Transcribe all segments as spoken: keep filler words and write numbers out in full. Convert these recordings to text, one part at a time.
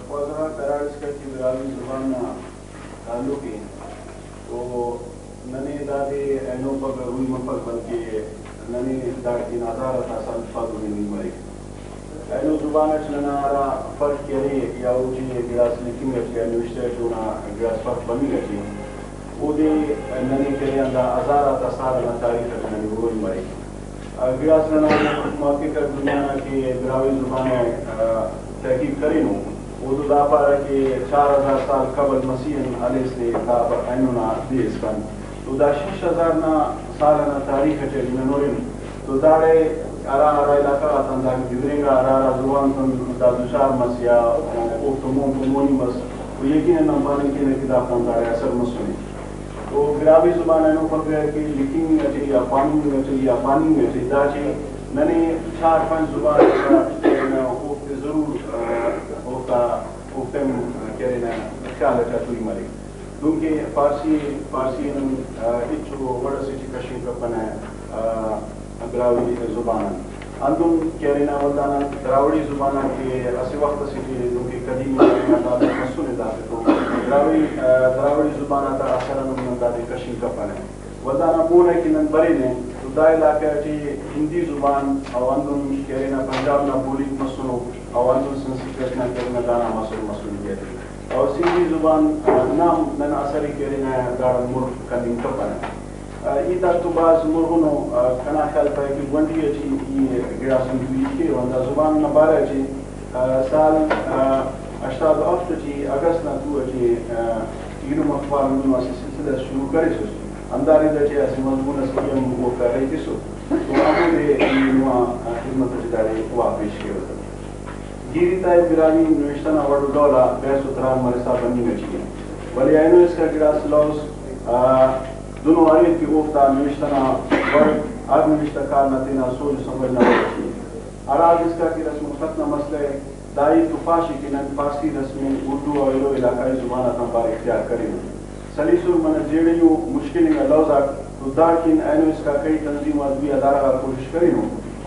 خواجہ غاک، ہراڑسکا کہ براہوئی زبان نا تعلق ءِ، تو ننے دادے اینو پگہ روئی مفک، بلکہ ننے داڑکن ہزار آتا سال پد ہننگ مریک۔ اینو زبان اٹ ننا ہرا فرق کہ ارے یا اوٹی گڑاس لکھنگ اٹ یا نوشتہ اٹ اونا گڑاس فرق بننگ اٹی، اودے ننے کہ ارے ہندا ہزار آتا سال انا تاریخ اٹ ننے ہروئی مریک۔ گڑاس ننا محقق آک دنیا نا کہ براہوئی زبان ءِ، آ، تحقیق کرینو، اودے دا پارہ کہ چار ہزار سال قبل مسیح آن ہلیس تے دا اینو نا دے اسکان۔ تو دا شش ہزار نا سال انا تاریخ اٹی اگہ نن ہرن تو داڑے ہرا ہرا علاقہ غاتان دا گدرینگا، ہرا ہرا زبان تون دا دچار مس یا اوفتا مون تو مونی مس، تو یقیناً نن پاننگ کینہ کہ دافتان داڑے اثر مسنے۔ تو براہوئی زبان اینو پگہ کہ لکھنگ اٹی یا خواننگ اٹی یا پاننگ اٹی دا ٹی ننے چار پنچ زبان آتا اوفتے ضرور، آ، اوفتا اوفتے ہم کہ ارے نا خیال اٹ ہتوئی مریک۔ دنکہ فارسی، فارسی نن، آ، ہچو وڑ اسے ٹی کشنگ کپنہ، آ، براہوئی زبان آن۔ ہندن کہ ارے نا ولدانا دراوڑی زبان آن کہ اسہ وخت اسے ٹی دنکہ قدیم زمانہ غا تعلق مسنے دافتے تو براہوئی، آ، دراوڑی زبان آتا اثر آن ہم نن دادے کشنگ کپنہ۔ ولدانا مون آ کہ نن برینہ تو دا علاقہ ٹی ہندی زبان او ہندن کہ ارے نا پنجاب نا بولیک مسنو او ہندن سنسکرت نا کہ ارے نا دانا مسر مسنو کہ ارے۔ او سندھی زبان، آ، نا ہم نن اثر ءِ کہ ارے نا داڑان مر کننگ کپنہ۔ آ، ہیت آک تو بھاز مرغنو، آ، کنا خیال پائے کہ گونڈی اٹی ای گڑاسن دوئی کیو۔ ہندا زبان نا بارہ اٹی، آ، سال، آ، ہشتاد و ہفت اٹی اگست نا تو اٹی، آ، ایلم اخبار ہندنو اسہ سلسلہ اس شروع کریسس۔ ہندا رد اٹی اسہ مضمون اس ای ہم اوفتا رہی تسر۔ تو ہمودے ای نما خدمت اٹی داڑے واہ پیش کیوہ۔ گیری تا ءِ براہوئی نوشتہ نا وڑ و ڈول آ بحث و تران مرسا بننگ اٹی ءِ، ولے اینو اسکا گڑاس لوز، آ، دنو اریر کہ اوفتا نوشتہ نا وڑ ہر نوشتہ کار نا تینا سوج و سمجھ نا وڑ اٹی ءِ۔ ہرا حد اسکا کہ رسم الخط نا مسئلہ ءِ، دا ہیت تو پاش ءِ کہ نن فارسی رسم ءِ اردو و ایلو علاقائی زبان آتان پارہ اختیار کرینن۔ سلیسر منہ جیڑہی و مشکل انگا لوز آک تو داڑکن اینو اسکا کئی تنظیم و ادبی ادارہ غاک کوشش کرینو،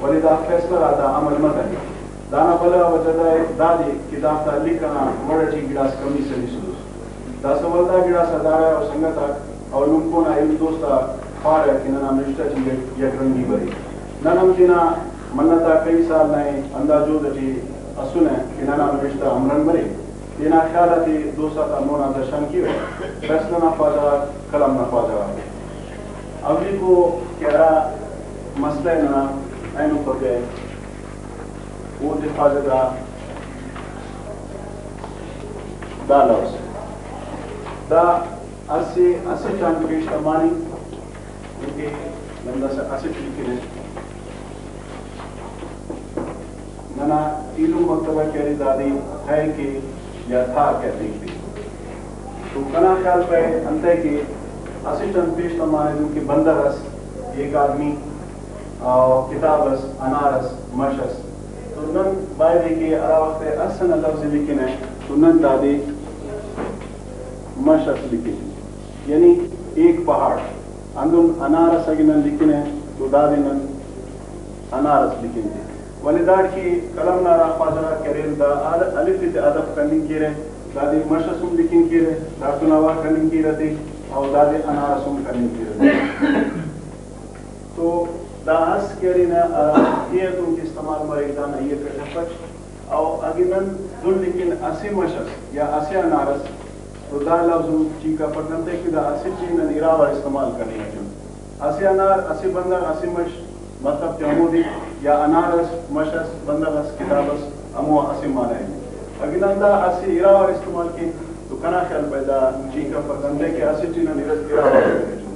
ولے دا فیصلہ غاتا عمل متنے۔ دانا بھلا وجہ دا ءِ، دادے کہ دافتا لکھ ئنا وڑ اٹی گڑاس کمی سلیسس۔ داسہ ولدا گڑاس ادارہ و سنگت آک او نم کون آ علم دوست آک پارہ کہ ننا نوشتہ ٹی یک، یک رنگی بریک۔ نن ہم تینا منت آ کئی سال نا ءِ ہندا جہد اٹی اسنہ کہ ننا نوشتہ ہمرنگ مریک۔ تینا خیال آتے دوست آتا مون آ درشان کیوہ۔ فیصلہ نا خواجہ غاک، قلم نا خواجہ غاک۔ اولیکو کہ ہرا مسئلہ ءِ ننا اینو پگہ ءِ، اوتے خواجہ دا، دا لوز۔ دا اسہ، اسٹ آن پیش تماننگ، دنکہ نن داسہ اسٹ لکھنہ۔ ننا ایلم مکتبہ کہ ارے دادے تھہ کہ یا تھا کہ اتیک تے۔ تو کنا خیال پائے انتئے کہ اسٹ آن پیش تمانے دنکہ بندغ اس، ایک آدمی، آ، کتاب اس، انار اس، مش اس۔ تو نن بایدے کہ ہرا وخت اس ئنا لوز ءِ لکھنہ تو نن دادے مش اس لکھن۔ یعنی ایک پہاڑ۔ ہندن انار اس اگہ نن لکھنہ تو دادے نن انار اس لکھن تے۔ ولے داڑکہ قلم نا ہرا خواجہ غاک کہ اریر دا ال-، الف تے حذف کننگ کیرہ، دادے مش اس ہم لکھنگ کیرہ، داڑتون اوار کننگ کیرہ تے، او دادے انار اس ہم کننگ کیرہ تے۔ تو دا اس کہ ارے نا، آ، ہرا تے اتون کہ استعمال مریک دانا ہیت اٹ افک۔ او اگہ نن دن لکھن اسہ مش اس یا اسہ انار اس تو دا لوز ہم ٹھیک افک، انتئے کہ دا اسٹ ءِ نن اراوار استعمال کننگ اٹی ان۔ اسہ انار، اسہ بندغ، اسہ مش، مطلب تے ہمودے، یا انار اس، مش اس، بندغ اس، کتاب اس، ہمو اسہ معنی ءِ۔ اگہ نن دا اسہ اراوار استعمال کین تو کنا خیال پائے دا ٹھیک افک، انتئے کہ اسٹ ءِ نن ارا-، اراوار کننگ اٹی ان۔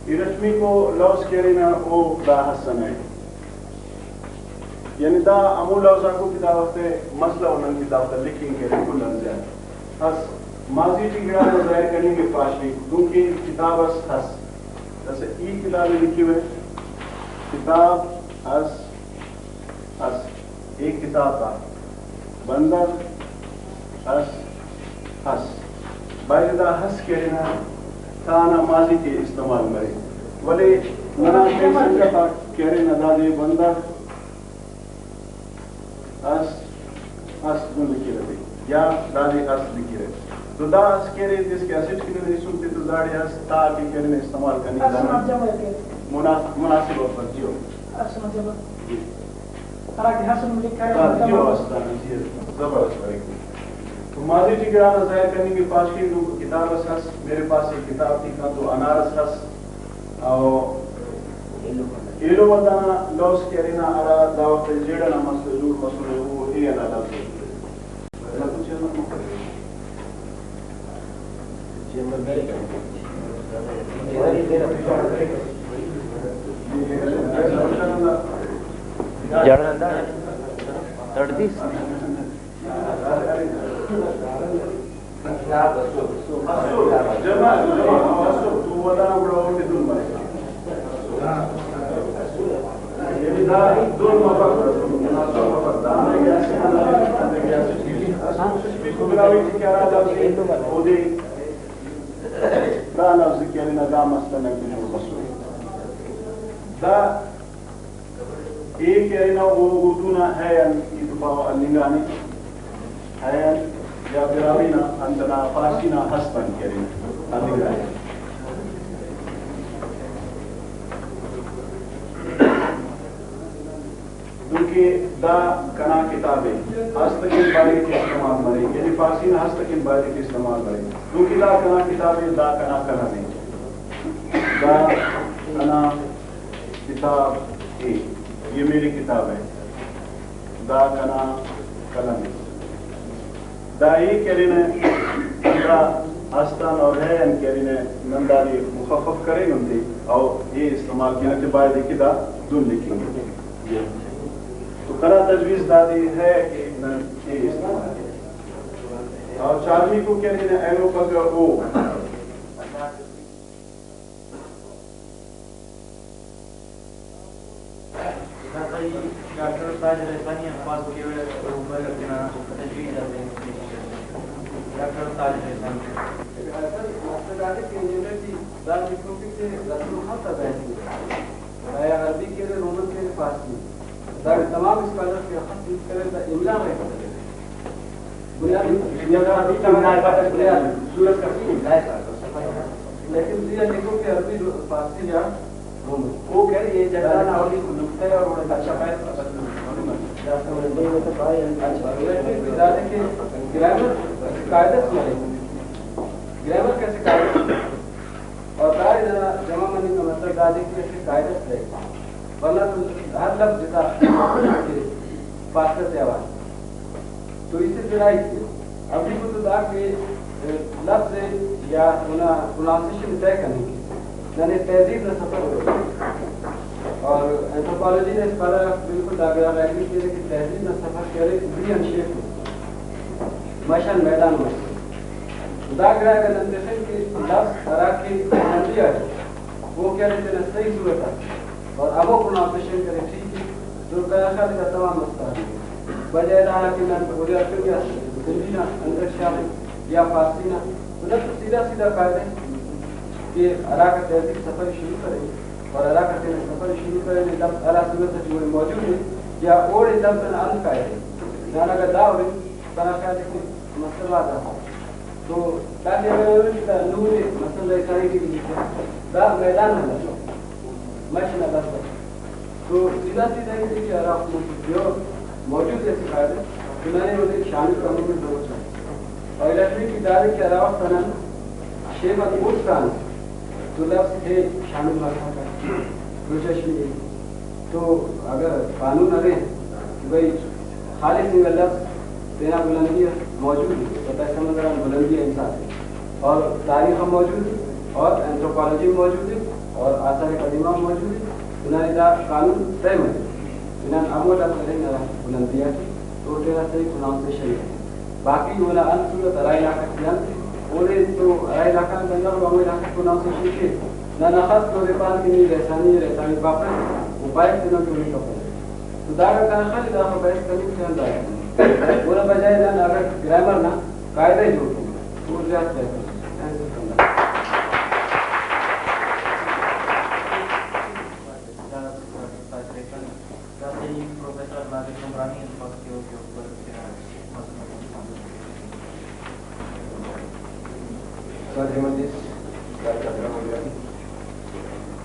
ارٹمیکو لوز کہ ارے نا او دا ہس ئنا ءِ۔ یعنی دا ہمو لوز آکو کہ دا وخت مسئلہ و نن کہ دا وخت لکھنگ کہ ارے کل آن زیات ہس۔ ماضی ٹی گڑا نا ظاہر کننگ ءِ پاش کیک، دنکہ کتاب اس ہس۔ داسہ ای کتاب ءِ لکھوہ، کتاب اس ہس، ایک کتاب تا بندغ اس ہس۔ بایدے دا ہس کہ ارے نا تھا نا ماضی تے استعمال مرے، ولے ننا کئی سنگت آک کہ ارینہ، دادے بندغ اس، اس دن لکھرہ تے، یا دادے اس لکھرہ۔ تو دا اس کہ ارے، تس کہ اسٹ کہ ننے ایسن تے تو داڑے اس تا کہ کہ ارینہ استعمال کننگ اس دانا نا جمع کے۔ منا-، مناسب افس، جیو۔ اس نا جمع۔ جی۔ ہرا کہ اس نم لکھرہ، ہاں، مطلب جیو اس دانا، جی، زبر اس بریک۔ تو ماضی ٹی گڑا نا ظاہر کننگ کہ پاش کہ نم کتاب اس ہس، میرے پاس ایک کتاب تھی، کان تو انار اس ہس۔ او ایلو ولدا نا لوز کہ ارے نا، ہرا دا وخت جیڑہ نا مسل جوڑ مسنے، او اے ہندا لوز ءِ۔ جیڑہ نا تڑدیس۔ دا لفظ کہ ارے نا، دا مستنگ بسنے۔ دا اے کہ ارے نا، او اردو نا ہے آن ہیت و پاو ہلنگانے، ہے آن یا براہوئی نا، انت نا، فارسی نا ہست آن کہ ارے نا، ہلنگانے۔ دنکہ دا کنا کتاب ءِ، ہست اکن بایدے کہ استعمال مریک، یعنی فارسی نا ہست اکن بایدے کہ استعمال مریک۔ دنکہ دا کنا کتاب ءِ، دا کنا قلم ءِ۔ دا کنا کتاب ءِ، یہ میری کتاب ہے۔ دا کنا قلم ءِ۔ دا اے کہ ارے نا، ہندا ہست آن اور ہے آن کہ ارے نا، نن دادے مخفف کرین انتے، او اے استعمال کینہ تے بایدے کہ دا دن لکھنگ۔ تو کنا تجویز دادے ہے کہ نن اے استعمال کین۔ اور چارمیکو کہ ارے نا، اینو پگہ او۔ ڈاکٹر تاج رحمانی آن خواست کیوہ او بلہ تینا تجویز آتے پیش کرے۔ ڈاکٹر تاج رحمانی۔ اصل مقصد آتے کہ نیمہ ٹی دا لکھوکے کہ رسم الخط آ بحث کیک۔ آیا عربی کیرے، رومن کیرے، فارسی۔ داڑے تمام اسکالر کہ خط یوز کریر، دا املا غیک بنیادی، بنیادی، بنیادی صورت کا۔ لیکن زی آ لکھو کہ عربی، فارسی یا رومن۔ او کہ یہ جگہ نا اولی نقطہ ہے اور اچھا پائے۔ اچھا، یہ بھی بتا دے کہ گرامر قاعدہ سے، گرامر کیسے قاعدہ؟ اور داڑے ننا جمع مننگ نا مطلب دادے کہ اسہ قاعدہ اس لائک، ورنہ تو ہر لفظ جتا کہ فاصلہ سے آواز۔ تو اسے ذرائع سے اولیکو تو دا کہ لفظ یا اونا پروناؤنسیشن طے کننگ کہ ننے تہذیب نا سفر ہو۔ اور اینتھروپولوجی نا اسکالر آک بالکل دا گڑا ریلیٹ کیرہ کہ تہذیب نا سفر کہ ارے زی آن شیف ءِ، مش آن میدان مس۔ دا گڑا اگہ نن تخن کہ لفظ ہرا کہ نن زی آ ٹی او کہ ارے تینا صحیح صورت آ اور ہمو پروناؤنسیشن کرے، ٹھیک ءِ، تو کنا خیال دا تمام مسئلہ ءِ۔ بجائے دانا کہ نن اودے ہرفنگ یا زندی نا اندر شاغن یا فارسی نا، تو نن تو سیدھا سیدھا قاعدہ ءِ کہ ہراکا تہذیب سفر شروع کرے اور ہراکا تینا سفر شروع کرے، لفظ ہرا صورت اٹی اوڑے موجود ءِ یا اوڑے لفظ انا انت قاعدہ ءِ۔ نن اگہ دا ہرن، کنا خیال ءِ کہ مسئلہ دا۔ تو داٹی اگر ہرن کہ دا نون ءِ مسئلہ ءِ سائیڈ ءِ لکھہ، دا میدان نا لفظ، مش نا لفظ۔ تو سیدھا سیدھا ہیت ءِ کہ ہرا وخت مون تو پیور موجود ءِ اسہ قاعدہ، تو ننے اودے شامل کننگ نا ضرورت ءِ۔ اور الٹیویٹی دادے کہ ہرا وخت نن شیف آن اوفتا تو لفظ ءِ شامل مسکہ، روچہ شیف۔ تو اگر قانون ارے کہ بھئی خالص انگا لفظ تینا بلندی آ موجود ءِ، ستائیس سمندر آن بلندی آ انسان ءِ، اور تاریخ ہم موجود ءِ، اور اینتھروپولوجی ہم موجود ءِ، اور آثار قدیمہ ہم موجود ءِ، تو ننے دا قانون طے مریک کہ نن ہمو لفظ ہرن ہرا بلندی آ ٹی تو تینا صحیح پروناؤنسیشن ءِ۔ باقی اونا انت صورت ہرا علاقہ ٹی انت، اوڑے تو ہرا علاقہ نا بندغ ہمو علاقہ پروناؤنسیشن کے۔ نن اخس تو اودے پان کہ نی لسانی اے، لسانی پاپہ، او پائک تینا تو نی کپہ۔ تو داڑان کنا خیال داخہ بحث کننگ کہ ہندا ءِ۔ اونا بجائے نن اگر گرامر نا قاعدہ ءِ جوڑ کین تو زیات بہتر ءِ۔ Thank you so much. مجلس ڈاکٹر عبدالرحمن گل،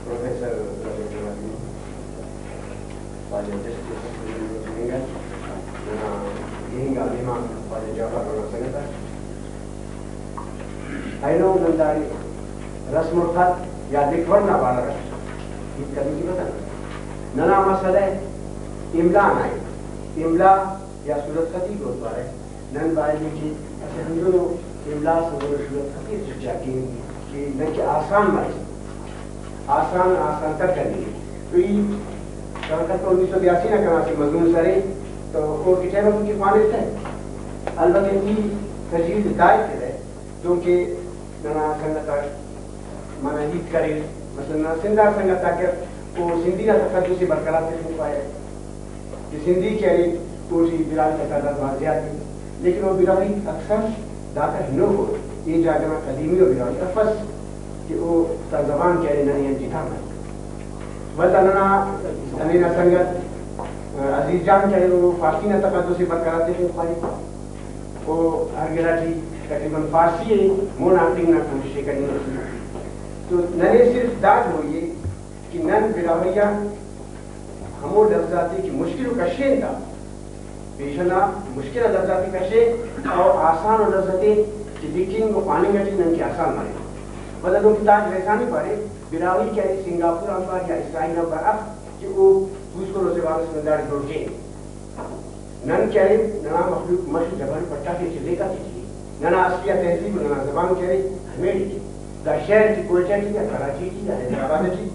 پروفیسر ربیع الرحمن، خواجہ جسٹس ننگل، ننا گہنگا مہمان خواجہ جعفر، ننا سنگت آک۔ اینو نن داڑے رسم الخط یا لکھ وڑ نا بارہ غٹ ہیت کننگ ٹی بسنہ۔ ننا مسئلہ املا نا ءِ۔ املا یا صورت خطی گوتوارہ۔ نن بایدے کہ اسہ ہندنو املا اس ہندنو صورت خطی اس ٹی چاکین کہ نن کہ آسان مریک، آسان آسان تر کننگے۔ تو ای دانکہ تو انیس سو بیاسی نا کنا اسہ مضمون اس ارے تو اوفتے ٹائم اسکان کہ خوانفسہ۔ البتہ ای تجویز دائے کرے دنکہ ننا سنگت آک منہ ہیت کریر، مثلاً ننا سندھ آ سنگت آک ءِ، او سندھی نا تقدس ءِ برقرار تخنگ خواہرہ کہ سندھی کہ ارے اوٹی براہوئی تا تعداد بھاز زیات ءِ، لیکن او براہوئی اکثر داکا ہنوکو ءِ، اے جاگہ نا قدیمی و براہوئی افس کہ اوفتا زبان کہ ارے ننے آن جتا مریک۔ ولدا ننا ہنینا سنگت عزیز جان کہ ارے او فارسی نا تقدس ءِ برقرار تخنگ خواہک۔ او ہر گڑا ٹی تقریباً فارسی ءِ مون آ ہننگ نا کوشش ءِ کننگ ءِ۔ تو ننے صرف دا جوئی ءِ کہ نن براہوئی آ ہمو لفظ آتے کہ مشکل ءُ کشین تا، پیشن آ مشکل آ لفظ آتے کشین، او آسان ءُ لفظ آتے کہ لکھنگ و خواننگ اٹی نن کہ آسان مرے۔ ولدا دنکہ تاج رئیسانی پارے، براہوئی کہ ارے سنگاپور آنبار یا اسرائیل آنبار اف کہ او پوسکن و زبان اس نن داڑے جوڑ کین۔ نن کہ ارے ننا مخلوق مش جبل پٹا کے چلیکا تیٹی ءِ۔ ننا اصلی آ تہذیب و ننا زبان کہ ارے ہمیڑے ءِ۔ دا شہر ٹی، کوئٹہ ٹی یا کراچی ٹی یا حیدرآباد ٹی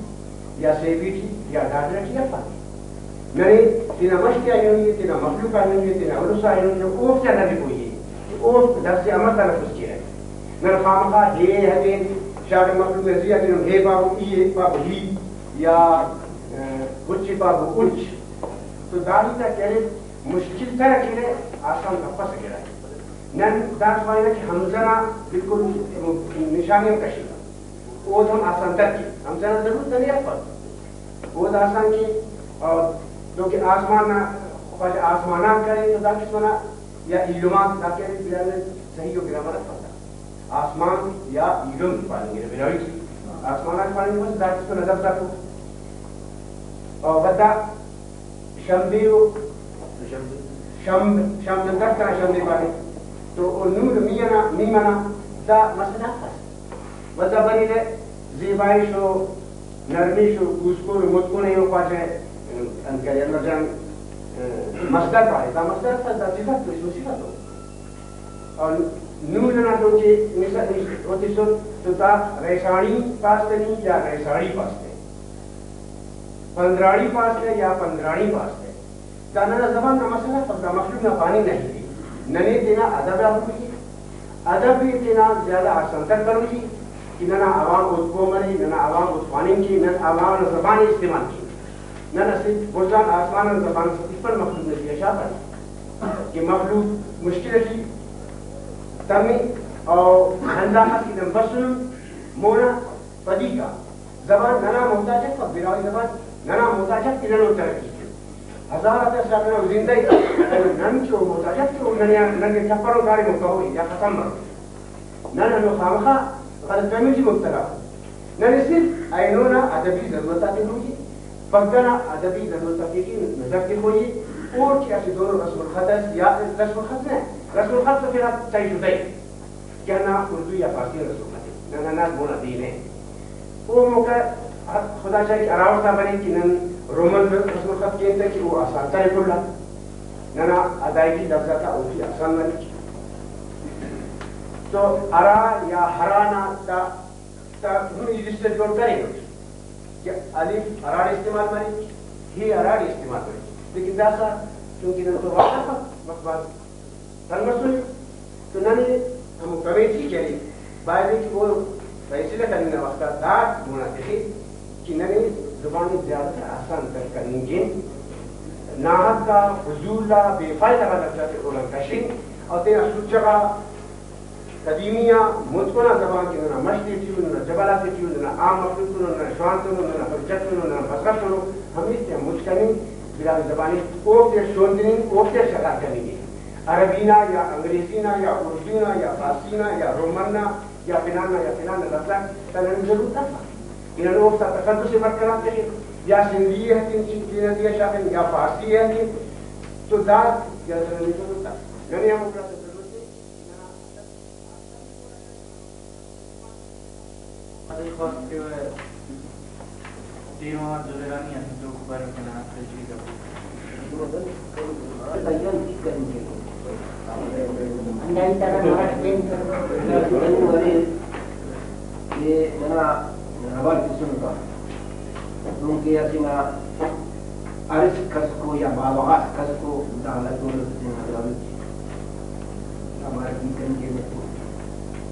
یا سیبی ٹی یا ڈاڈر ٹی افانے۔ ننے تینا مش تیا ہنوئی ءِ، تینا مخلوق آ ہنوئی ءِ، تینا الس آ ہنوئی ءِ، اوفتے آ ننے کوئی ءِ کہ اوفک لفظ امر تلفظ کیرہ۔ نن خامخا ہے ہتین شاغن مخلوق نا زی آ تینن ہے پابو، ای ہے پابو، ہی یا، آ، ہچ پابو، اچ۔ تو دا ہیت آک کہ ارے مشکل تر کیرہ، آسان کپسہ گڑا۔ نن دا پارینہ کہ ہمزہ نا بالکل نشانی ہم کشنگ، اود ہم آسان تر کے۔ ہمزہ نا ضرورت ننے افک۔ اود آسان کے، اور دنکہ آسمان نا خواجہ آسماناک کرے تو دا قسم نا یا ایلماک دا کہ ارے بلال صحیح و گرامر افک۔ آسمان یا ایلم پاننگرہ براہوئی ٹی۔ آسماناک پاننگ بس دا قسم نا لفظ آکو۔ اور ولدا شمبے و شمب، شمب درخت نا شمبے پارے تو او نون میم ئنا، میم ئنا دا مسئلہ افس۔ ولدا بریرہ زیبائش و نرمیش و پوسکن و متکن ءِ و خواجہ، انت کرے، انور جان، مصدر پارے، دا مصدر افس، دا صفت تو، اسم صفت تو۔ اور نون ئنا تو کہ نسبت اوتسن تو دا ریساڑی پاس تنی یا ریساڑی پاس تے، پندراڑی پاس تے یا پندراڑی پاس تے۔ دا ننا زبان نا مسئلہ افک، دا مخلوق نا پاننگ نا ہیت ءِ۔ ننے تینا ادب آ ہروئی ءِ۔ ادب ءِ تینا زیادہ آسان تر کروئی ءِ کہ ننا عوام اوفک پہہ مرے، ننا عوام اوفک خواننگ کے، نن عوام نا زبان ءِ استعمال کے۔ نن اسہ بڑزان آسمان آن زبان اس تفن مخلوق نا زی آ شاغان کہ مخلوق مشکل اٹی تمے، او ہنداخس کہ نن بسنن مونا پدی کا۔ زبان ننا محتاج اف، براہوئی زبان ننا محتاج اف کہ نن او ترقی کین۔ ہزار آتیا سال ننا او زندہ ءِ، نن کہ او محتاج اف کہ او ننے آن، نن کہ ٹپرون کاریم او کہوئی یا ختم مرو۔ نن ہندن خامخا غلط فہمی ٹی مبتلا ءُ۔ ننے صرف اینو نا ادبی ضرورت آتے ہروئی ءِ، پگہ نا ادبی ضرورت آتے ٹی نظر تخوئی ءِ۔ اوڑکہ اسہ دونو رسم الخط اس یا رسم الخط نہ، رسم الخط تو خیر طے شدہ ءِ کہ ہندا اردو یا فارسی نا رسم الخط ءِ، ننا نا مونا دین ءِ۔ او موقع خدا چاہے کہ ہرا وخت آ بریک کہ نن رومن رسم الخط کین تہ کہ او آسان تر ءِ کل آ۔ ننا ادائیگی لفظ آتا اوفتے آسان مریک۔ تو ہرا یا ہرا نا دا، دا نم ای لسٹ جوڑ کرینٹ کہ الف ہراڑے استعمال مریک، ہے ہراڑے استعمال مریک، لیکن داسہ چونکہ نن تو واقف مخبر تنگ مسنے تو ننے ہمو کمیٹی کہ ارے بایدے کہ او فیصلہ کننگ نا وخت آ دا مونا تخے کہ ننے زبان ءِ زیادہ تر آسان تر کننگ کن، ناحق آ، فضول آ، بے فائدہ غا لفظ آتے اوڑان کشن اور تینا سوچہ غا قدیمی آ متکن آ زبان کہ ننا مش تیٹی ءُ، ننا جبل آتیٹی ءُ، ننا عام مخلوق تون ءُ، ننا جوان تون ءُ، ننا بچک تون ءُ، ننا بزغٹ تون ءُ، ہمیت تیان مچ کننگ، براہوئی زبان ءِ اوفتے شون تننگ، اوفتے شغار کننگ ءِ۔ عربی نا یا انگریزی نا یا اردو نا یا فارسی نا یا رومن نا یا فلانا یا فلانا لفظ آک تا نن ضرورت اف۔ نن اوفتا تقدس ءِ برقرار تخنہ۔ یا سندھی ءِ ہتنگ تینا زی آ شاغنہ، یا فارسی ءِ ہتنگ۔ تو دا یا ننے ضرورت اف۔ ننے ہموفتا ضرورت ءِ۔ ننا ادب آسانی جوڑ ءِ۔ ادب خواست کہ پیر محمد زبیرانی اسہ ٹوک پر تینا تجویز ءِ۔ کہ ننا اوار تسنکا، دنکہ اسہ نا ارسک کسکو یا باوہ غاک کسکو دا لگولو تینا گرامی۔ ہمارا ہیت کننگ کینہ تو،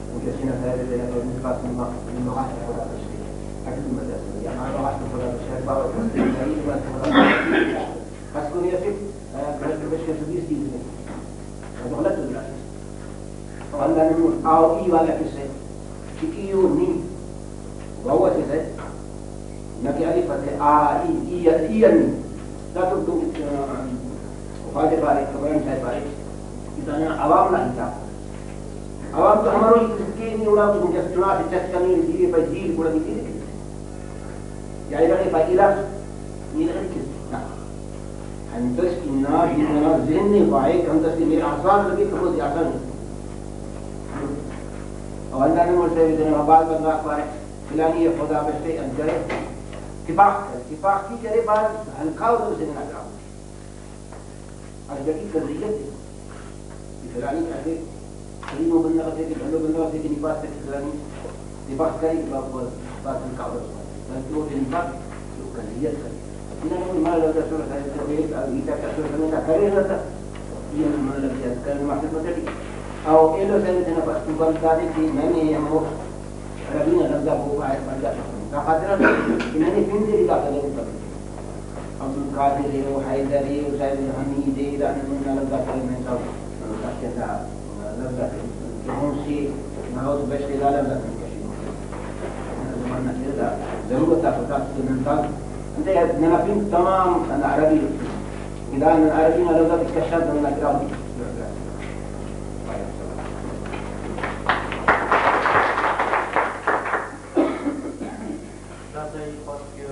کیونکہ اسے نا سائب تینا تو نی پاس نما، نما غاک خدا بخش کے۔ اٹ نما دس یا ہمارا غاک خدا بخش، بابا بخش کے، نما خدا بخش کے۔ کسکو نی اسے، آ، بخش کے، بخش کے سدیس کی نے۔ تو غلط ہو جاتے۔ اور اللہ نے آؤ ای والا کسے، کہ ای او نی، واو اسے سے، نہ کہ الف اسے، آ، ای، ای، ای، ای، نی۔ دا تو، تو، آ، خواجہ پارے، کمران صاحب پارے، کہ دانا عوام نا کتاب۔ عوام تو ہمارو ہی کس کے نہیں اڑا، تو جس چنا سے چس کنی، دھیرے پہ دھیر گڑا نہیں دھیرے۔ یا الف پہ الف، یہ لگا کہ نا۔ انتس کہ نا، یہ نا ذہن نے پائے، انتس کہ میرے آسان لگے، تو بہت آسان ہے۔ اور اللہ نے مجھ سے بھی دینا، بعض بندہ پارے، فلانی یہ خدا بخش کے اندر ہے۔ اتفاق کرے، اتفاق کی کرے، بعض ہلکا ہو تو اسے نہ کراؤ۔ اگہ ای کلیت ءِ کہ فلانی اسہ عظیم ءُ بندغ اسے کہ بھلو بندغ اسے کہ نی پاس تہ کہ فلانی نی پاس کرے کہ با-، با-، باطل کافر، بلکہ اوفتے نی پاس کہ او کلیت کرے۔ نن ہم منہ لفظ اسر، خیر تو ایک ہیت آک اسر، نن دا کریر نہ تہ۔ ای ہم منہ لفظ یاد کرن ما خدمت اٹی۔ او ایلو صاحب تینا پاس تو بند دادے کہ ننے ہمو عربی نا لفظ آک او باید بندغ تخنہ۔ دا خاطران کہ ننے پن دے دا خلنگ کبھی۔ عبدالقادر ءِ، او حیدر ءِ، او صاحب الحمید ءِ، دا نن نا لفظ آک نن تا، دا لفظ آک کہ ہم سے ناوت بشخ دا لفظ آک نن کشی۔ زمانہ کہ دا ضرورت آ پتہ کہ نن تا انتئے ننا پن تمام ہندا عربی، ادا نن عربی نا لفظ آک کشان تو ننا گرام۔ داسہ ای خواست کہ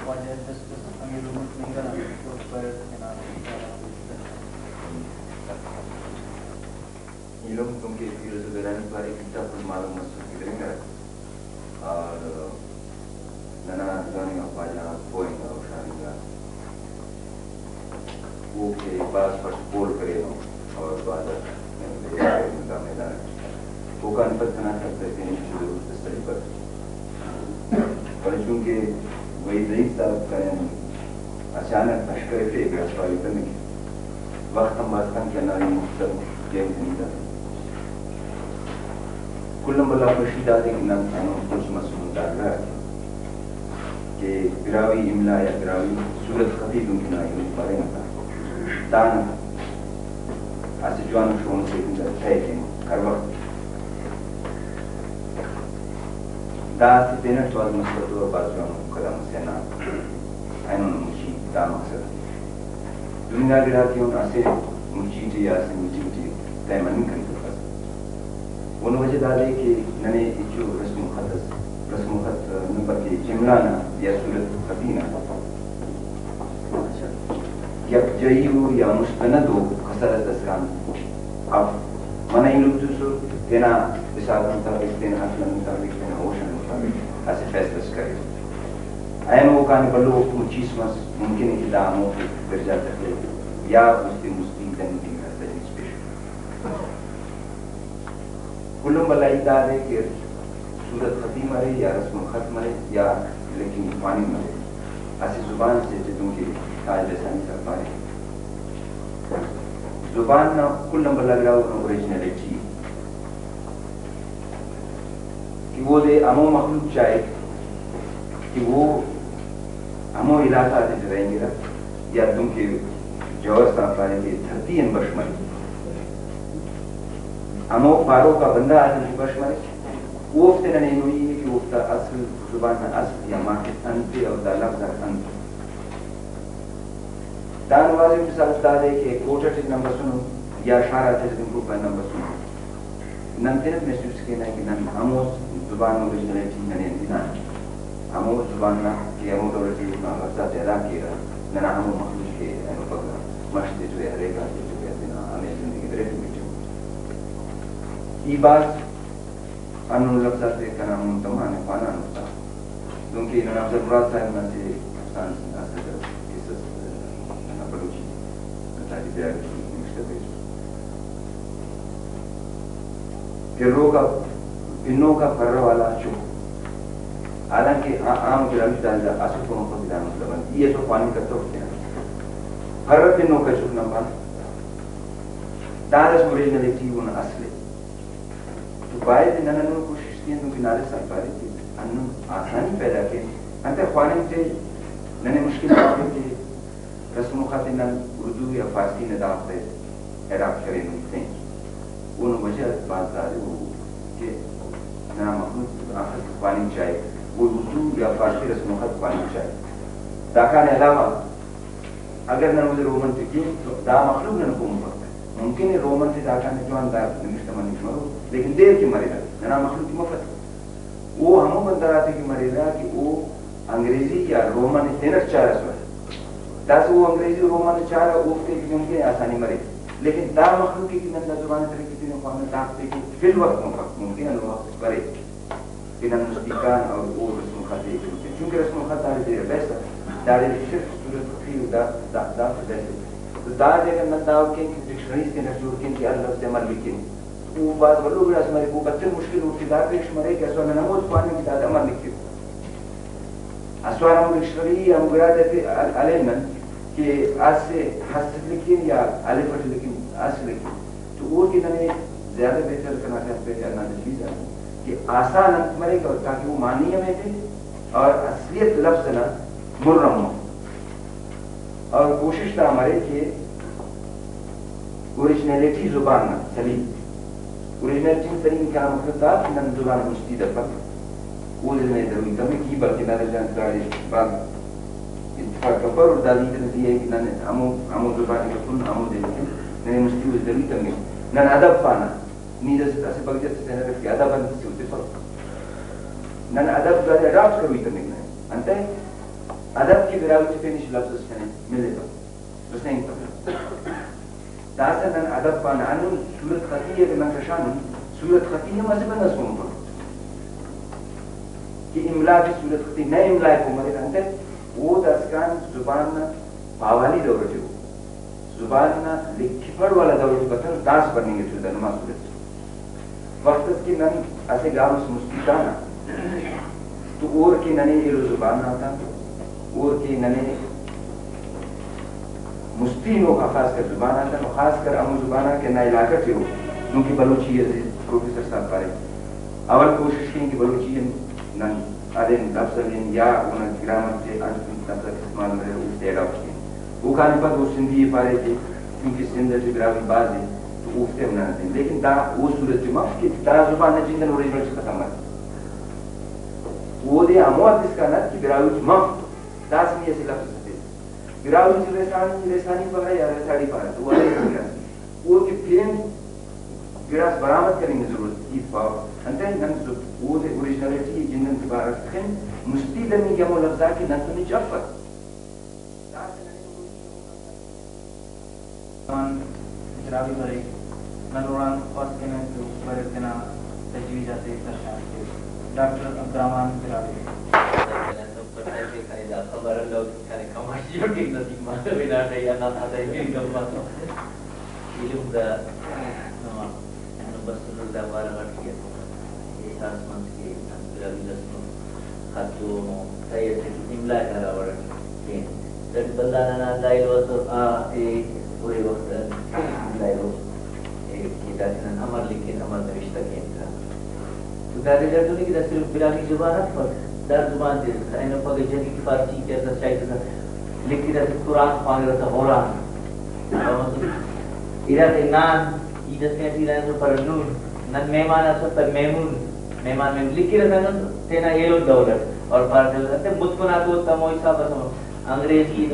خواجہ جسٹس امیر الملک مینگل آن ٹوک پر تینا خیال آک پیش کرے۔ ایلم دنکہ پیروز زبیرانی پارے کہ تب معلوم مسر کہ درینگرہ اور ننا جواننگا خواجہ پوہ انگا، ہوشار انگا۔ اوفتے بھاز پٹ پول کرینو اور بھاز اٹ دا میدان اٹ اوکان پد کنا خیال تینے ہچو ضرورت اس تخپہ۔ ولے چونکہ وحید رئیس صاحب کنے ہم اچانک بش کرفے، گڑا سوال کننگ وخت ہم بھاز کم کہ ہندا ہی مختصر پین کننگ کن۔ کل آن بھلا خوشی دادے کہ نن ہندن پوسہ مسنن دا گڑا کہ براہوئی املا یا براہوئی صورت خطی دنکہ نا ایلم پارینہ تا، دانا اسہ جوانو شون سے کنگا تہہ کینہ ہر وخت۔ دا اسہ پین اٹ بھاز مسخت و بھاز جوانو قدم اسے نا اینو مچی دا مقصد۔ دنیا گڑاتے ہم اسہ مچی ٹی یا اسہ مچی ٹی تہہ مننگ کننگ کپسہ۔ اونا وجہ دادے کہ ننے ہچو رسم الخط اس، رسم الخط نمبر کہ جملہ نا یا صورت خطی نا یکجہی ءُ یا مستند ءُ کسر اس داسکان اف۔ منہ ایلم تسر، تینا حساب مطابق، تینا عقل مطابق، تینا ہوش مطابق اسہ فیصلہ اس کریر۔ اینو اوکان بھلو مچی اس مس، ممکن ءِ کہ دا ہموفتے برجا تخے یا اوفتے مستی کننگ انگا تجویز پیش کریر۔ کل آن بھلا ہیت دادے کہ صورت خطی مرے یا رسم الخط مرے یا لکھنگ خواننگ مرے، اسہ زبان اسے ٹی دنکہ تاج لسانی سر پارے، زبان نا کل آن بھلا گڑا اونا اوریجنلٹی ءِ۔ کہ اودے ہمو مخلوق چاہک کہ او ہمو علاقہ غاتیٹی رہینگرہ یا دنکہ جوہر صاحب پارے کہ دھرتی آن بش مریک، ہمو پاروک آ بندغ آتیٹی بش مریک، اوفتے ننے ہنوئی ءِ کہ اوفتا اصل زبان نا اصل یا ماہیت انت ءِ اور دا لفظ آک انت ءِ۔ دانا بھازو مثال اس دادے کہ کوٹہ ٹی نن بسنن یا شار آتیٹی دنکہ پین نن بسنن، نن تینا محسوس کینہ کہ نن ہمو زبان اوریجنلٹی ننے ہندن آ، ہمو زبان نا کہ ہمو ڈول ٹی اونا لفظ آتے ادا کیرہ، ننا ہمو مخلوق کہ اینو پگہ مش تیٹی ہرے گا تیٹی تینا ہمے زندگی بریک بیٹو۔ ای بھاز ہندن لفظ آتے کنا مون تما نے خوانانو تا۔ دنکہ ننا افضل مراد صاحب نا اسہ افسانہ اس، کسہ اس، ننا بلوچی نا تاریخ ءِ نوشتہ کریس۔ پروک آ، پنوک آ پرہ والا چک۔ حالانکہ آ-، عام گرامی داڑے دا اسہ تو مفک دانا مطلب انت۔ ای اسہ خواننگ کتوک تینا۔ پرہ پنوک آ چک نن پانہ۔ دادس اوریجنلٹی اون اصل ءِ۔ تو باید نن ہندن کوشش کین، دنکہ نادر صاحب پارے کہ ہندن آسانی پیدا کین۔ انتئے خواننگ تے ننے مشکل آ ارے کہ رسم و خط نن اردو یا فارسی نا دافتے اڈاپٹ کرینن تین۔ اونو وجہ بھاز دادے او کہ ننا مخلوق آخس خواننگ چاہک، او اردو یا فارسی رسم و خط خواننگ چاہک۔ داکان علاوہ اگر نن اودے رومن تے کین تو دا مخلوق نن کن مفک۔ ممکن ءِ رومن تے داکان جوان دا نوشتہ مننگ مرو، لیکن دیر کہ مریرہ، ننا مخلوق کہ مفک۔ او ہمو بندغ آتے کہ مریرہ کہ او انگریزی یا رومن ءِ تینٹ چارسرہ۔ داسہ او انگریزی و رومن ءِ چارہ، اوفتے کہ ممکن ءِ آسانی مرے۔ لیکن دا مخلوق کہ نن دا زبان ءِ ترقی تینے خوانہ، دافتے کہ فی الوقت مفک، ممکن ءِ ہندا وخت برے۔ کہ نن مستی کان اور او رسم الخط ءِ ایتون کن۔ چونکہ رسم الخط داڑے دیر بحث ءِ، داڑے صرف صورت خطی و دا، دا، دا بحث ءِ۔ تو دادے اگر نن دا کین کہ ڈکشنریز تینا جوڑ کین کہ ہر لفظ تے امر لکھن۔ او بھاز بھلو گڑاس مریک، او بھتن مشکل اوفتے دا پیش مریک کہ اسہ نن ہمود خوانن کہ داد امر لکھن۔ اسوار ہمو ڈکشنری یا ہمو گڑاتے ہلین نن کہ اسہ ہس لکھن یا الف اٹ لکھن، ہس لکھن۔ تو اوڑکن ننے زیادہ بہتر کنا خیال پہ ہندا تجویز ءِ کہ آسان انت مریک اور تاکہ او معنی ہم ایتے اور اصلیت لفظ نا مر ہم مف۔ اور کوشش دا مرے کہ اوریجنلٹی زبان نا سلیم، اوریجنلٹی سلیم کنا مقصد دا کہ نن زبان مستی دپک۔ اودے ننے دروئی تمک، ای بلکہ نادر جان داڑے بھاز اتفاق کپر اور دا ہیت نا زی ءِ کہ نن ہمو، ہمو زبان ءِ بفن، ہمو دے بفن، ننے مستی اودے دروئی تمک۔ نن ادب پانہ، نی داسہ اسہ بگجت اس تینا کہ ادب انت سے او تفک۔ نن ادب دادے اڈاپٹ کروئی تمک ننے۔ انتئے ادب کہ براہوئی ٹی پین ہچ لفظ اس ننے ملپک، رسینگپک۔ داسہ نن ادب پانہ، ہندن صورت خطی اگر نن کشانن، صورت خطی ہم اسہ بندغ اس کن مفک کہ املا تے صورت خطی نئے املا ءِ کن مریک، انتئے او داسکان زبان نا پاوالی دور ٹی ءُ، زبان نا لکھ پڑھ والا دور ٹی بتر، داسہ بننگ ٹی ءُ دا نما صورت۔ وخت اس کہ نن اسہ گام اس مستی کانہ تو اور کہ ننے ایلو زبان آتا، اور کہ ننے مستی ہنوکا خاص کر زبان آتا، خاص کر ہمو زبان آ کہ ہندا علاقہ ٹی ءُ، دنکہ بلوچی، عزیز پروفیسر صاحب پارے، اول کوشش کین کہ بلوچی آن نن ہرن لفظ ہرن یا اونا گرامر تے انت انت لفظ آک استعمال مریر، اوفتے اڈاپٹ کین۔ اوکان پد او سندھی ءِ پارے کہ چونکہ سندھ ٹی براہوئی بھاز ءِ تو اوفتے ہم نن ہتین۔ لیکن دا او صورت ٹی مف کہ دا زبان نا جند آن اوریجنل ٹی ختم مریک۔ اودے ہمو حد اسکان ات کہ براہوئی ٹی مف، داسہ نی اسہ لفظ اس ہتیس۔ براہوئی ٹی رسانی، رسانی پارہ یا رساڑی پارہ تو ارے اسہ گڑاس۔ اودے پین گڑاس برآمد کننگ نا ضرورت ہیت پاوہ۔ انتئے نن زو-، اودے اوریجنلٹی ءِ جند آن دوبارہ تخن، مستی دننگ ہمو لفظ آک کہ نن تون ہچ افک۔ داسہ ننے آن براہوئی مریک، نن اوڑان خواست کنن کہ او بریر تینا تجویز آتے درشان کیر۔ ڈاکٹر عبدالرحمن براہوئی۔ کنے دا خبر الو کہ کنے کماشی ٹی نصیب مالو ہناٹہ یا نا پتہ ای گپ مالو۔ ایلم دا نما اینو بسنو دا بارہ غٹ کہ احساس مس کہ انت براہوئی رسم خط و ہمو سعی اسے کہ املا ءِ ہرا وڑ اٹ کین۔ داٹی بھلا ننا ہندا ایلو ئس تو آ، اے، ہرے وخت آ املا ایلو، اے، کہ داسہ نن امر لکھن، امر نوشتہ کین تا۔ تو دادے دڑدنے کہ دا صرف براہوئی زبان افک، دا زبان تے اینو پگہ جدید فارسی تے اسہ چائک تہ لکھرہ تہ قرآن خوانرہ تہ قرآن۔ دا مطلب ارا تے نان، ای دس تینا ٹی رہنے پر نون، نن مہمان آ سفر میمون، مہمان میمون لکھرہ تہ نن تینا ایلو دور اٹ اور پارت انت متکن آ تو تمو حساب اس انگریزی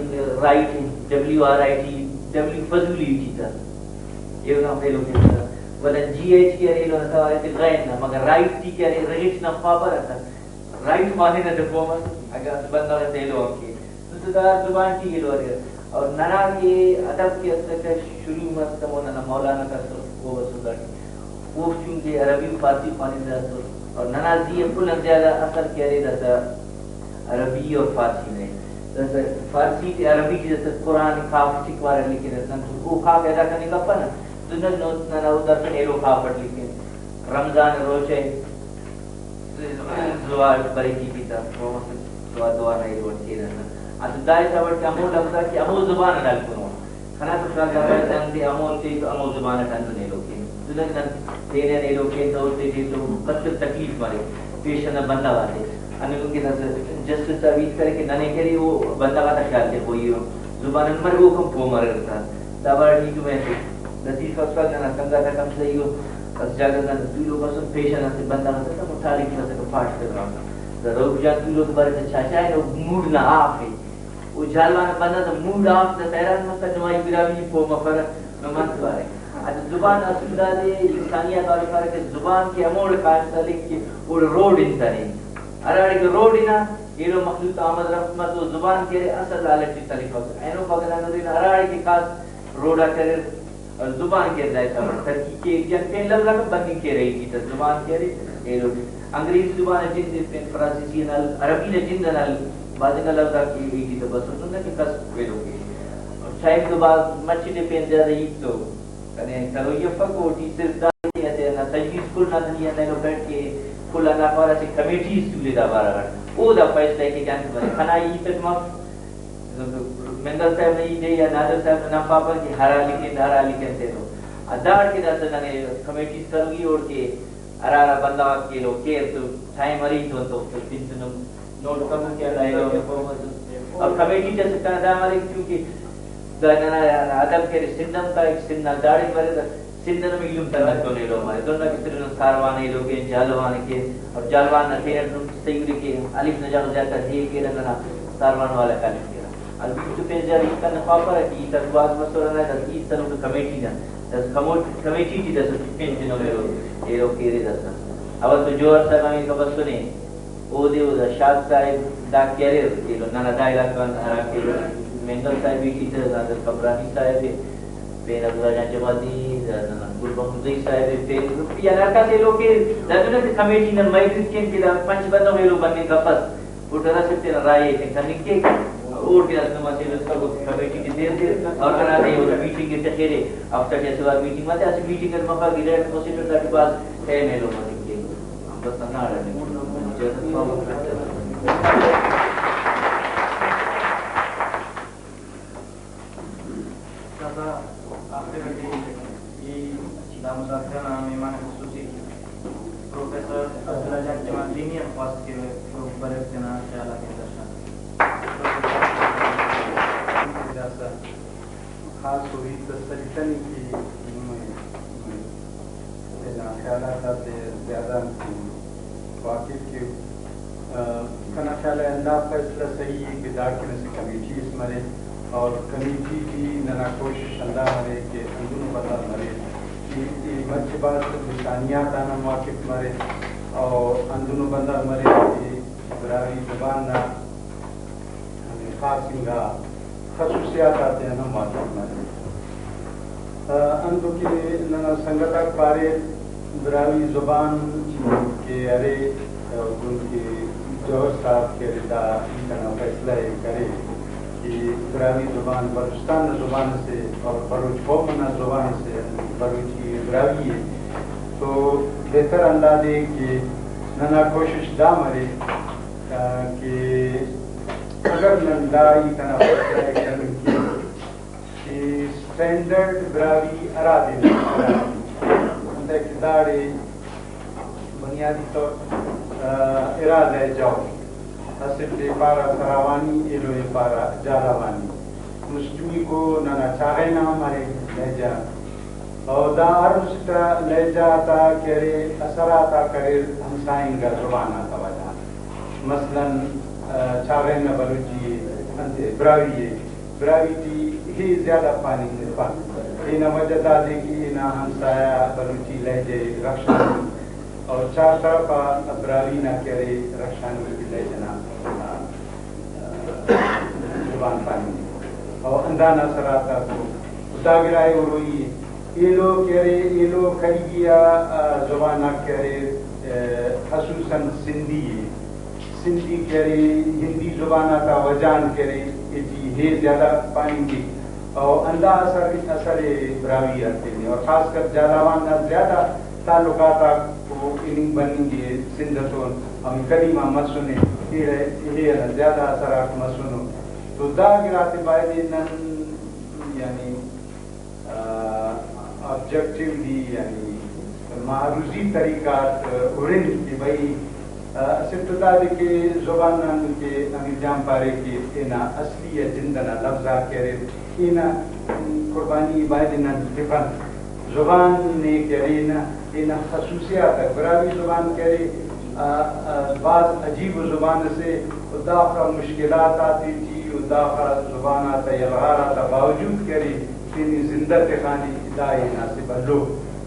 رائٹنگ، ڈبلیو آر آئی ٹی، ڈبلیو فضولی ٹی تہ۔ ایلو نا ایلو تے تہ۔ ولدا جی ایچ کہ ارے ایلو نا توار ایتے غین نا، مگر رائٹ ٹی کہ ارے رغٹ نا پاپر آتا، رائٹ خواننگ نا تے پہہ مس، اگہ اسہ بندغ ئسے ایلو ہم کے۔ نو تو دا زبان ٹی ایلو اریر۔ اور ننا کہ ادب کہ اسکہ شروع مس ہمو ننا مولانا تا اسر، او بسر داٹی۔ اوفک چونکہ عربی و فارسی خوانندہ اسر۔ اور ننا زی آ کل آن زیادہ اثر کہ ارے داسہ عربی اور فارسی نا ءِ۔ داسہ فارسی تے عربی ٹی داسہ قرآن کاف ٹک وار لکھنس، نن تو او کاف ادا کننگ کپنہ۔ تو نن نو-، ننا او درفن ایلو کاف اٹ لکھن۔ رمضان روچہ ءِ زوا بریک ای ٹی تا، دعا نا ایلو اٹ کینہ۔ اسہ دا حساب اٹ کہ ہمو لفظ آک کہ ہمو زبان اٹ ہلکنو۔ کنا تو خیال دا مرے دن دے ہمو تے تو ہمو زبان اٹ ہندن ایلو کین۔ تو نن نن تینے آن ایلو کین تو اوتے ٹی تو قدر تکلیف مریک پیشن نا بندغ آتے۔ ہندن کہ داسہ جسٹس صاحب ہیت کرے کہ ننے کرے او بندغ آتا خیال تے پوئی او زبان ان مرے اوکم پو مریر تا۔ دا بارہ ٹی تو میں لطیفہ اسکا ننا سنگت آک ہم سہی او۔ اسہ جاگہ غان تولوک اسر پیشن اسہ بندغ آتا تمو ٹالی ٹی بسکہ پاٹ کرینو۔ دا رؤف جان تولوک بارے تا چاچا اینو موڈ نا آف ءِ۔ او جہلاوان بندغ تا موڈ آف، داسہ حیران مسٹ، نمائی براہوئی پہہ مفرہ، نو انت پارے۔ اگہ زبان اصل دادے انسانیت والے پارہ کہ زبان کہ ہموڑے قائم سلک کہ اوڑے روڈ انت ارے۔ ہراڑے کہ روڈ ہنا ایلو مخلوق تا آمد رفت مس، او زبان کہ ارے اصل حالت ٹی سلفک۔ اینو پاگل آن ہراڑے کہ کاس روڈ آک اریر، زبان کہ دا حساب اٹ ترقی کیک، یعنی پین لفظ آک بننگ کیرہ ایٹی تہ، زبان کہ ارے ایلو ٹی۔ انگریزی زبان نا جند ءِ پین، فرانسیسی نا، عربی نا جند ئنا بھاز انگا لفظ آک ایٹی تہ بسر، دہن کہ کس ویلو کے۔ ٹائم تو بھاز مچٹ ءِ، پین زیادہ ہیت تو کنے کروئی افک، اوٹی صرف دا کہ اسہ ہندا تجویز کل نا دنیا نا ایلو بیٹھ کے کل ہندا پارہ اسہ کمیٹی اس تولے دا بارہ غٹ، او دا فیصلہ ءِ کے کہ انت مرے۔ کنا ہیت اٹ مف، مندل صاحب نا ہیت ءِ یا نادر صاحب نا نن پاپہ کہ ہرا لکھن، ہرا لکھن تینو۔ آ داڑکن داسہ ننے کمیٹیز کروئی اوڑکہ ہرا ہرا بندغ آک ایلو کیر تو ٹائم ارے تو انت اوفتے پن تو نم نوٹ کروئی کہ ہندا ایلو نا پہہ مس۔ اور کمیٹی ٹی اسہ کنا دا مریک کیونکہ دا ننا ادب کہ ارے سندھ ہم کائک، سندھ نا داڑے مریرہ۔ سندھ ئنا ایلم تنگتون ایلو مرے۔ دہن کہ صرف نن ساروان ایلو کین، جہلاوان کین، اور جہلاوان نا تینٹ نم صحیح ارے کہ الف نا جاگہ جا تا دے کیرہ، ننا ساروان والا کالم کیرہ۔ البت تو پین زیادہ ہیت کننگ خواپرہ کہ ہیت آک بھاز مسر ہندا، داسہ ہیت تنوکہ کمیٹی نا، داسہ کمو-، کمیٹی ٹی داسہ پن تننگ ایلو، ایلو کیرے داسہ۔ اول تو جوہر صاحب ہمیکا بسنے، اودے او دا شاد صاحب دا کہ اریر ایلو ننا دا علاقہ غان ہراکہ مینگل صاحب ءِ ٹی تہ، نادر قمبرانی صاحب ءِ، پین عبداللہ جان جمالی، دا ننا گل محمد زئی صاحب ءِ، پین لطفی آن ہر کس ایلو کہ دا دنیا تے کمیٹی نن مریک کین کہ دا پنچ بندغ ایلو بننگ کپس، اوٹی ہرا اسٹ تینا رائے ءِ کننگ کیک، اوڑکن اسہ نما سے بس کبو کمیٹی تے دیر دیر اور کنا دے او میٹنگ ءِ تخیرے، ہفتہ ٹی اسہ وار میٹنگ متے، اسہ میٹنگ اٹ مفا کہ ڈائریکٹ مسٹ، داٹی بھاز ٹائم ایلو مننگ کیک۔ بس ہنداڑے۔ داسہ آخر ٹی ای دا مذاکرہ نا مہمان خصوصی پروفیسر عبداللہ جان جمالدینی ہم خواست کیوہ، او بریر تینا خیال آک درشان۔ داسہ خاص و ہیت اس سلیفنی کہ نمے تینا خیالات آتے زیادہ واقف کیو۔ آ، کنا خیال ءِ ہندا فیصلہ صحیح ءِ کہ داڑکن اسہ کمیٹی اس مرے اور کمیٹی ٹی ننا کوشش ہندا مرے کہ ہندنو بندغ مرے کہ ای مچ بھاز لسانیات آن ہم واقف مرے اور ہندنو بندغ مرے کہ براہوئی زبان نا خاص انگا خصوصیات آتیان ہم واقف مرے۔ آ، انتو کہ ننا سنگت آک پاریر، براہوئی زبان کہ ارے، آ، دن کہ جوہر صاحب کہ ارے دا ہیت انا فیصلہ ءِ کرے کہ براہوئی زبان بلوچستان نا زبان اسے اور بلوچ قوم نا زبان اسے، بلوچی براہوئی ءِ، تو بہتر اندادے کہ ننا کوشش دا مرے کہ اگر نن دا ہیت انا فیصلہ ءِ کرن کہ، کہ اسٹینڈرڈ براہوئی ہرا دے نا، انتئے کہ داڑے بنیادی طور، آ، ارا لہجہ ءُ۔ اسٹ ءِ پارہ سراوانی، ایلو ءِ پارہ جہلاوانی۔ مسٹمیکو ننا چاغہ نا ہم ارے لہجہ۔ او دا ہر اسٹ آ لہجہ آتا کہ ارے اثرات آک اریر ہمسائنگا زبان آتا وجہ غان۔ مثلاً، آ، چاغہ نا بلوچی ءِ انتے براہوئی ءِ، براہوئی ٹی ہی زیادہ پاننگ افا۔ تینا وجہ دادے کہ نا ہمسایہ بلوچی لہجہ ءِ رخشانی اور چار طرف آ براہوئی نا کہ ارے رخشانی ٹی لہجہ نا، آ، آ، زبان پاننگ ءِ۔ اور ہندانا اثرات آک تو دا گڑا ءِ اروئی ءِ۔ ایلو کہ ارے، ایلو خلیجی آ، آ، زبان آک کہ ارے، آ، خصوصاً سندھی ءِ۔ سندھی کہ ارے، ہندی زبان آتا وجہ آن کہ ارے، ایٹی ہے زیادہ پاننگ ءِ۔ اور ہندا اثر، اثر ءِ براہوئی آ تینے، اور خاص کر جھالاوان نا زیادہ تعلقات آک او ہننگ بننگ ءِ سندھ اتون، ہم قدیم آ مسنے، ایڑے ہے ہندا زیادہ اثر آک مسنو۔ تو دا گڑاتے بایدے نن، یعنی، آ، آبجیکٹیولی، یعنی معروضی طریقہ آک ہرن کہ بھئی، آ، اسٹ تو دادے کہ زبان آن کہ امیر جان پارے کہ تینا اصلی آ جند ئنا لفظ آک کہ اریر، تینا قربانی بایدے نن تفن۔ زبان نے کہ ارے نا، تینا خصوصیات آک، براہوئی زبان کہ ارے، آ، آ، بھاز عجیب ءُ زبان اسے، و داخہ مشکلات آتے ٹی و داخہ زبان آتا یلغار آتا باوجود کہ ارے، تینے زندہ تخانے، دا ہنا اسہ بھلو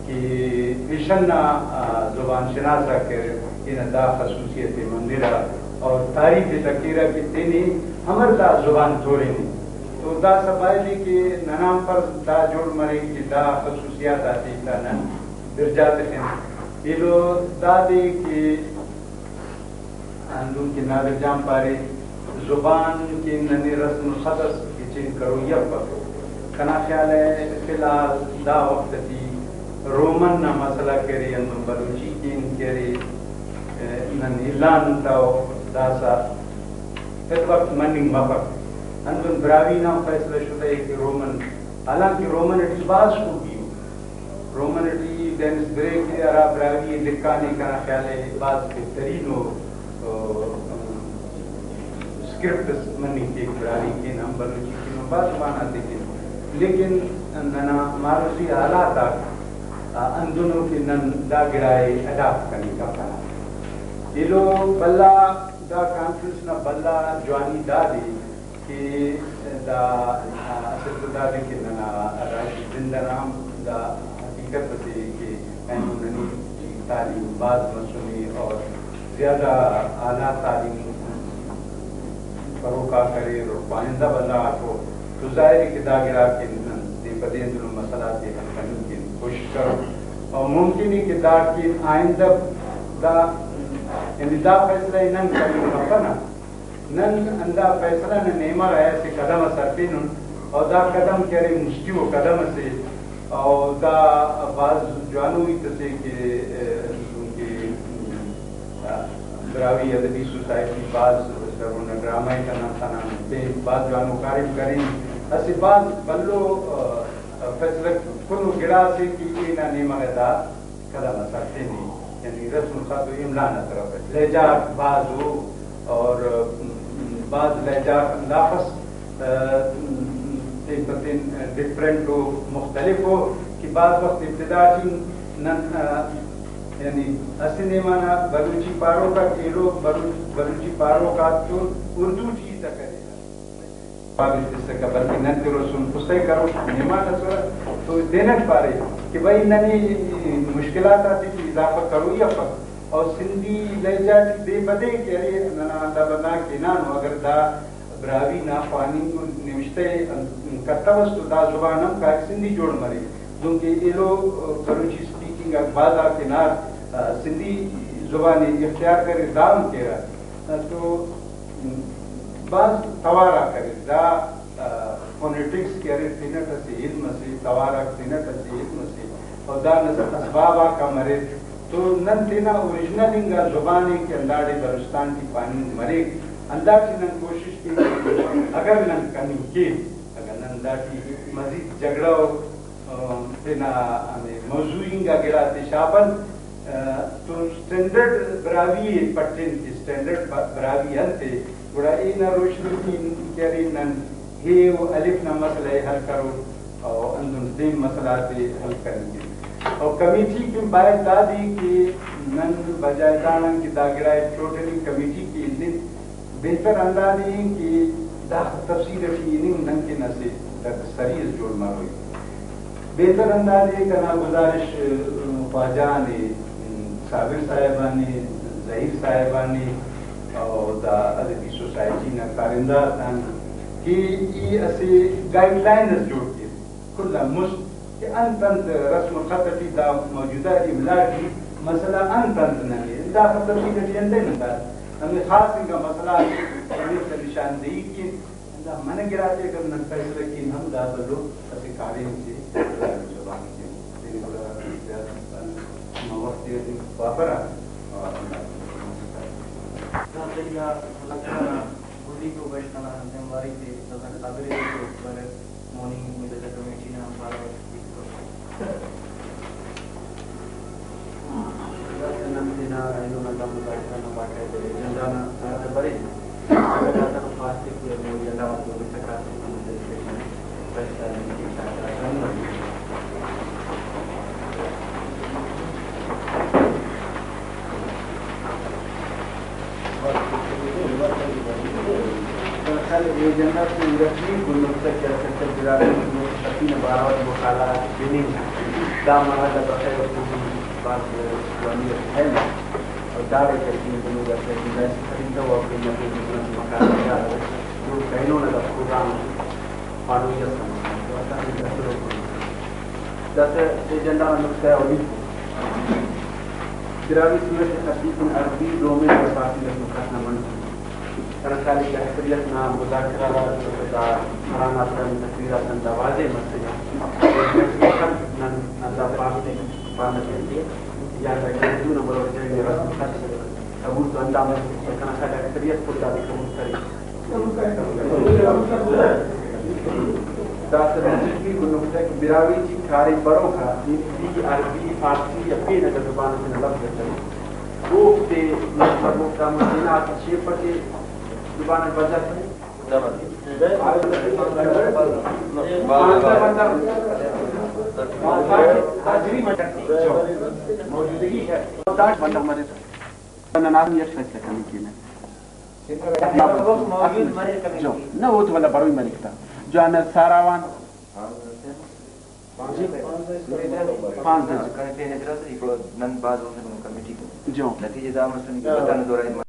کہ پیشن نا، آ، زبان شناس آک کہ ارے، تینا دا خصوصیت ءِ منگرہ اور تعریف ءِ تکرہ کہ تینے امر دا زبان تورینے۔ تو داسہ بایدے کہ ننا ہم فرض دا جوڑ مریک کہ دا خصوصیات آتے تا نن برجا تخن۔ ایلو دادے کہ ہندن کہ نادر جان پارے، زبان کن ننے رسم الخط اس گچین کروئی افک۔ کنا خیال ءِ فی الحال دا وخت ٹی رومن نا مسئلہ کہ ارے، ہندن بلوچی کن کہ ارے، نن الان تا داسہ فی الوقت مننگ مفک۔ ہندن براہوئی نا فیصلہ شدہ ءِ کہ رومن، حالانکہ رومن ٹی بھاز خوبی ءِ۔ رومن ٹی ڈینس گرے کہ ہرا براہوئی ءِ لکھانے، کنا خیال ءِ بھاز بہترین ءُ، ءُ، اسکرپٹ اس مننگ کیک، براہوئی کن ہم، بلوچی کن ہم، بھاز زبان آتے کن۔ لیکن ننا معروضی حالات آک، آ، ہندنو کہ نن دا گڑا ءِ اڈاپٹ کننگ کپنہ۔ ایلو بھلا، دا کانفرنس نا بھلا جوانی دادے کہ دا، آ، اسٹ تو دادے کہ ننا راجی زند ئنا ہم دا حقیقت اسے کہ اینو ننے تعلیم بھاز مسنے اور زیادہ اعلیٰ تعلیم کروک آک اریر اور خواہندہ بندغ آکو، تو ظاہر ہے کہ دا گڑا کہ نن دے پدے اندنو مسئلہ آتے حل کننگ کن کوشش کرو اور ممکن ہے کہ دا کہ آئندہ دا، یعنی دا فیصلہ ءِ نن کننگ کپنہ۔ نن ہندا فیصلہ نا نیمہ غا اسہ قدم اس ہرفینن، اور دا قدم کہ ارے مسٹیہو قدم اسے، اور دا بھاز جوانو ہیت اسے کہ، ا، کہ، ا، براہوئی ادبی سوسائٹی بھاز شعر و ڈرامہ ءِ کنان خنان، پین بھاز جوانو کاریم کرین، اسہ بھاز بھلو، ا، فیصلہ کن و گڑاسے کہ اینا نیمہ غا دا قدم اس ہرفینے، یعنی رسم الخط و املا نا طرف اٹ لہجہ آک بھاز ءُ، اور، م، بھاز لہجہ آک ہنداخس، ا، م، تین پہ تین ڈفرنٹ ءُ مختلف ءُ کہ بعض وخت ابتدا ٹی نن، ا، یعنی اسہ نیمہ نا بلوچی پاروک آک ایلو بلوچ، بلوچی پاروک آتتون اردو ٹی ہیت ءِ کریرہ۔ جواب اس تسکہ، بلکہ نن تروسن پسہ کروک مہمان ئسرہ تو تینٹ پارے کہ بھئی ننے مشکلات آتے ٹی اضافہ کروئی افک اور سندھی لہجہ ٹی دے پدے کہ ارے ننا ہندا بندغ آک ہنانو، اگر دا براہوئی نا خواننگ و نوشتہ ءِ کتوس تو دا زبان ہم کائک سندھی جوڑ مریک۔ دنکہ ایلو بلوچی اسپیکنگ آک بھاز آک ہنار، آ، سندھی زبان ءِ اختیار کریر، دا ہم کیرہ۔ تو بھاز توار آک اریر۔ دا، آ، فونیٹکس کہ اریر، تینٹ اسہ علم اسے، توار آک تینٹ اسہ علم اسے، اور دانا اسباب آک ہم اریر۔ تو نن تینا اوریجنل انگا زبان ءِ کہ ہنداڑے بلوچستان ٹی پاننگ مریک، ہنداٹی نن کوشش کین، اگر نن کننگ کین، اگر نن داٹی مزید جھگڑہ و تینا ہمے موضوعی انگا گڑاتے شاپن، آ، تو اسٹینڈرڈ براہوئی ءِ پٹن کہ اسٹینڈرڈ ب-، براہوئی انت ءِ، گڑا اینا روشنی ٹی کہ ارے نن ہے و الف نا مسئلہ ءِ حل کرو، او ہندن پین مسئلہ آتے حل کننگ ءِ۔ او کمیٹی کن باید دادے کہ نن بجائے دانا کہ دا گڑا ءِ ٹوٹلی کمیٹی کہ ہندن، بہتر ہندادے ءِ کہ داخہ تفصیل ٹی ہننگ نن کن اسہ ڈٹ سری اس جوڑ مروئی۔ بہتر انداز ءِ کنا گزارش، ام، خواجہ آن ءِ، ام، صابر صاحب آن ءِ، ظہیر صاحب آن ءِ، اور دا ادبی سوسائٹی نا کارندہ آتان کہ ای اسہ گائیڈ لائن اس جوڑ کیر کل آن مست کہ انت انت رسم الخط ٹی دا موجودہ املا ٹی مسئلہ انت انت ننے، دا تفصیل ٹی انتئے نن دا ہمے خاص انگا مسئلہ آتے نشاندہی کین۔ ہندا منہ گڑاتے اگر نن فیصلہ کین ہم دا بھلو اسہ کاریم سے زبان کن تینے گڑا زیادہ وخت تے واپرا۔ اور اللہ تعالیٰ ملک نا گڈیکو بشخ انا ذمہ واری تے داسہ قابل ایتو بلک مونی ملت کمیٹی نا ہم پارہ۔ داسہ نن تینا اینو نا دا مذاکرہ نا باقاعدہ ایجنڈا نا سرحد ءِ برین۔ اگہ داسہ فاسٹ ٹیک یا مون ایجنڈا غاک تو بسکا تو ہمو ڈسکشن فیصلہ نن کیک تا کننگ۔ خل ایجنڈا تو ارٹمیکو نقطہ کہ اسہ براہوئی خطی نا بارو ٹی مقالہ غاتے بننگ۔ دا مرحلہ بخیر و خوبی بھاز جوانی اٹ ہلنگ اور داڑے کہ ارٹمیکو نقطہ کہ دا اسہ خلیفہ و اپنی اپنی مقالہ یاد جو کہنو نا دا پروگرام پانوئی اس ہم۔ داسہ ایجنڈا نا نقطہ اولیکو براہوئی سنت خطی کن عربی، رومن و فارسی رسم الخط نا منظور۔ کنا خیال ءِ کہ اکثریت نا مذاکرہ دا ہرانا تن تصویر آتن دا واضح مسنے۔ نن ہندا پارت ءِ پانہ کہ یا دا اردو نا مروٹ جوڑنگ نا رسم خط قبول تو ہندا مسنے، کنا خیال ءِ اکثریت خود دادے قبول کرے۔ داسہ مسٹمیکو نقطہ کہ براہوئی ٹی کاریم بروک آ ہندی، عربی، فارسی یا پین اگہ زبان اسے نا لفظ اتنے، اوفتے نن خبرک تا ہمو تینا اسہ شیف اٹی زبان اٹ بجا کرے۔ نن آدمی اٹ فیصلہ کننگ کینہ۔ جو، نہ، او تو ولدا بروئی مریک تا۔ جو انا ساراوان۔ پانزدہ۔ نن بھاز وخت کمیٹی کو۔ جو۔ نتیجہ دا مسنے کہ بندغ نا دورہ